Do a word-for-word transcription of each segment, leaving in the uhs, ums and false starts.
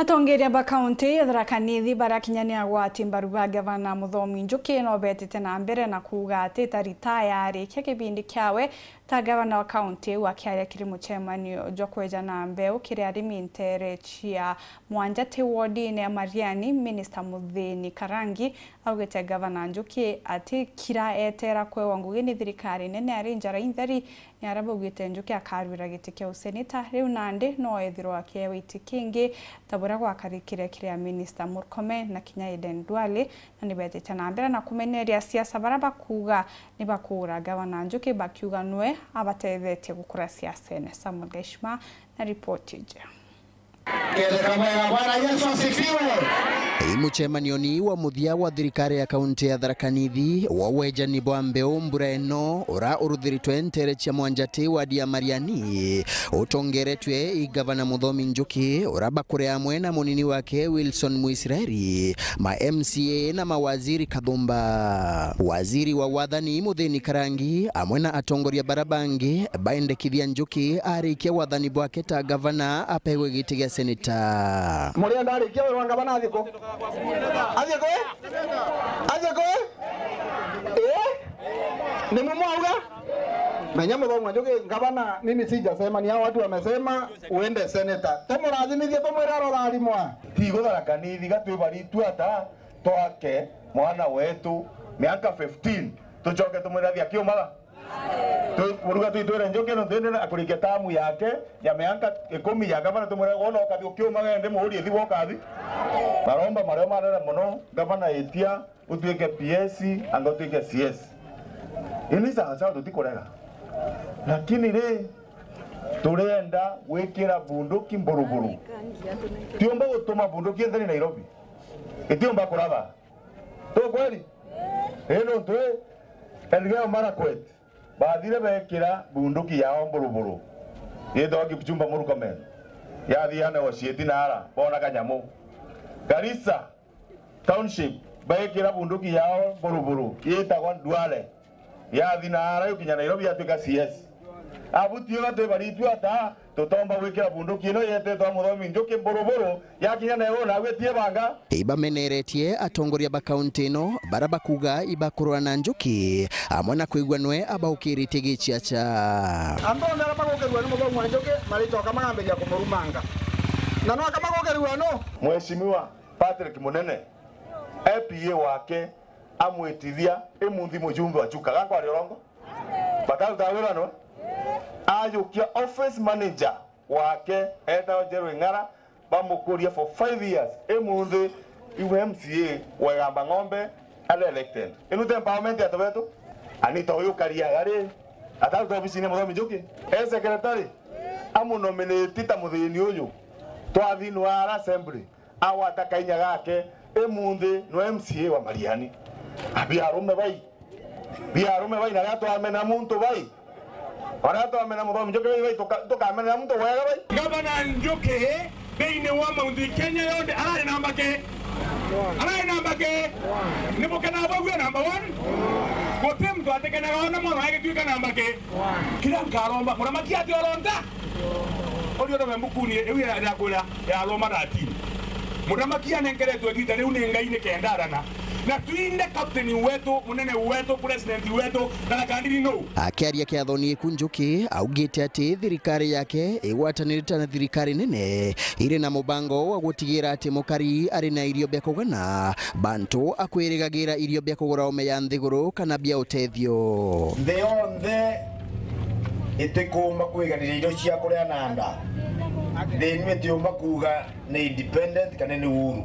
Atongeria ba kaunti ya Tharaka Nithi barakinyania gwati mbaru ba gavana Muthomi Njuki no betite na mbere na kuuga ati ta ritaya arikia kibindi kiawe ta gavana wa kaunti iu. Akiaria kiri mucemanio jwa kweja na mbeu kiri arimi ntere cia Mwanjati wodine ya Mariani, Minista Muthini Karangi augite gavana Njuki ati kira etera kwewa ngugi ni thirikari nene ari njara intheri. Ni aria baugite Njuki akarwira giti kia useneta riu nandi no ethirwa akiewa iti kingi ta buria gwakarikire kiri a minista Murkomen na kinya Aden Duale, na ni betite na mbere na kumeneria siasa baria bakuuga ni bakuura gavana Njuki bakiuga nwe abatethetie gukura siasene. Samuel Gaishma na ripoti iji. Keleka mwega, Bwana Yesu asifiwe. Ii mucemanioni wa muthia wa thirikari ya kaunti ya Tharaka Nithi wa wejani bwa mbeu mbura ino ura uruthiritwe ntere cia Mwanjati wadi ya Mariani, utongeretwe i gavana Muthomi Njuki, ura bakure amwe na munini wake Wilson Mwisraeli, ma M C A na mawaziri kathumba. Waziri wa wathani Muthini Karangi amwe na atongoria bara bangi baendekithia Njuki arikia wathani bwake ta gavana apegwe giti gia seneta. Murienda arikia wirwa ngavana athie ku? Athie ku? Athie ku? Eh? Ni mumwauga? Menya Muthomi Njuki, gavana, mimi sijasema, ni hao watu wamesema uende seneta. Tumurathimithie, tumwire arotharimwa. Tigo Tharaka Nithi gatwibaritu ata twake mwana wetu miaka fifteen, tucoke tumwire athie akiumaga? Twi-, kuruga twitwire Njuki nontu indi akurikia tamu yake ya miaka ikumi ya gavana, tumwire wona ukathi ukiumaga indi muurie thibu ukathi. Maromba mario marere muno, gavana itia utuike P S anga utuike C S. Ini sawa sawa tutikurega. Lakini ri, turienda gwikira bunduki mburuburu. Tiumba gutuma bunduki ntheri Nairobi. Itiumba kuratha. Tu kweli? Ii nontu ii, Elgeyo Marakwet, bathire bekira bunduki yao mburuburu. Yitagwa Kipchumba Murkomen. Yathi yanegotiate na ara, bona kanyamu. Garissa Township, bekira bunduki yao mburuburu. Yitagwa Duale. Yathi na ara yukinya Nairobi yatuika C S. Abu tio batwibaritu ata, tutomba gwikira bunduki ino yetetwa Muthomi Njuki mburuburu, yakinya na iguru nawe tie banga. Ibameneretie atongoria ba kaunti ino bara bakuga ibakurwa na Njuki, amwe na kwigua nwe abaukiritie giciaca. Antu onthe aria bagukirua ni Muthomi wa Njuki maricoka magambiria kumurumanga. Na no aka bagukirua nu? Mheshimiwa Patrick Munene, A P A wake amwitithia imunthi mujumbe wa Chuka. Gakwari urongo? Bakaruta wira nwe? Ajukia office manager wake etagwa Jerry Ng'ara, bamukuria for five years. Imunthi iwe M C A wa Igamba Ng'ombe are elected. Inu ti empowerment ya antu betu? Anita uyu ukariaga ri, ataruta obicine ya Muthomi Njuki? E secretary? Amunominate ta muthini uyu. Twathi nwa ara assembly. Agwata kainya gake, imunthi nwe M C A wa Mariani. Abi arume bai. Bi arume bai, na ria twamena muntu bai. Oria twamena Muthomi Njuki bai, bai, tuka-, tukamenera muntu wega bai. Gavana Njuki, thiini wa Mount Kenya yonthe, arari namba ki? Arari namba ki? Ni mukena bau e namba one? Guti muntu atikenaga ona mwana wake gituika namba ki? Kiria nkaromba, muramaki ati oronta? Uria urome mbukuni iu ya, ya kuria ya Roma thirteen. Muthamaki anenkeretwe igiita riu ni Ngai nikenda arana. Na twinde captain wetu, munene wetu, president wetu, na Tharaka Nithi nu? Akiaria kiathoni giku Njuki, augite ati thirikari yake igwatanirite na thirikari nene iri na mubango wa gutigira ati mukari ari na irio bia kugana, bantu akwirigagira irio bia kugura ome ya nthiguru kana bia utethio. Nthi yonthe itikumba kwiganira irio cia kuria na nda. Nthi ino itiumba kuuga ni independent kana ni uhuru.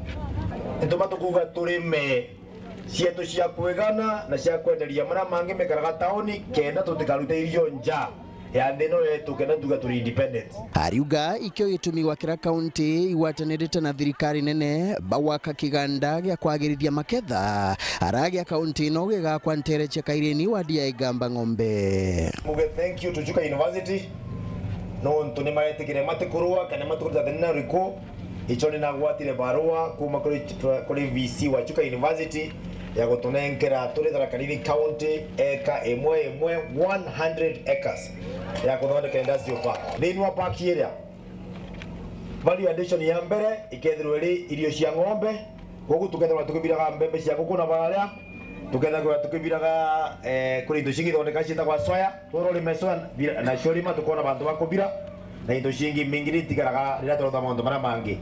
Nituma tukuuga turime cietu cia kwigana na cia kwenderia maria mangi mikaraga tauni, kenda tutikarute irio nja ya nthi ino yetu, kenda tuga turi independent. Ariuga ikio gitumi gwa kira kaunti igwatanirite na thirikari nene bagwaka kiganda gia kwagirithia maketha, ara gia kaunti ino gigakwa ntere cia Kaireni wadi ya Igamba Ng'ombe. Muge thank you to Chuka University, nontu ni maretikire matikurua kana matikurita thina riku. Icho ni nagwatire barua kuma kuri, kuri V C wa Chuka University ya gutunenkera turi Tharaka Nithi County eka imwe imwe, one hundred acres, ya kuthondeka industrial park. Thiini wa park iria Value addition ya mbere ikethirwa iri irio cia ng'ombe, koguo tukethirwa tukibiraga mbembe cia nguku na baria, tukethagirwa tukibiraga, eh, kuri into cingi ithondeka ciitagwa soya, twora urime soya, bira-, nacio rima tukona bantu ba kubira, na into cingi mingi itigaraga riria turauta mauntu maria mangi.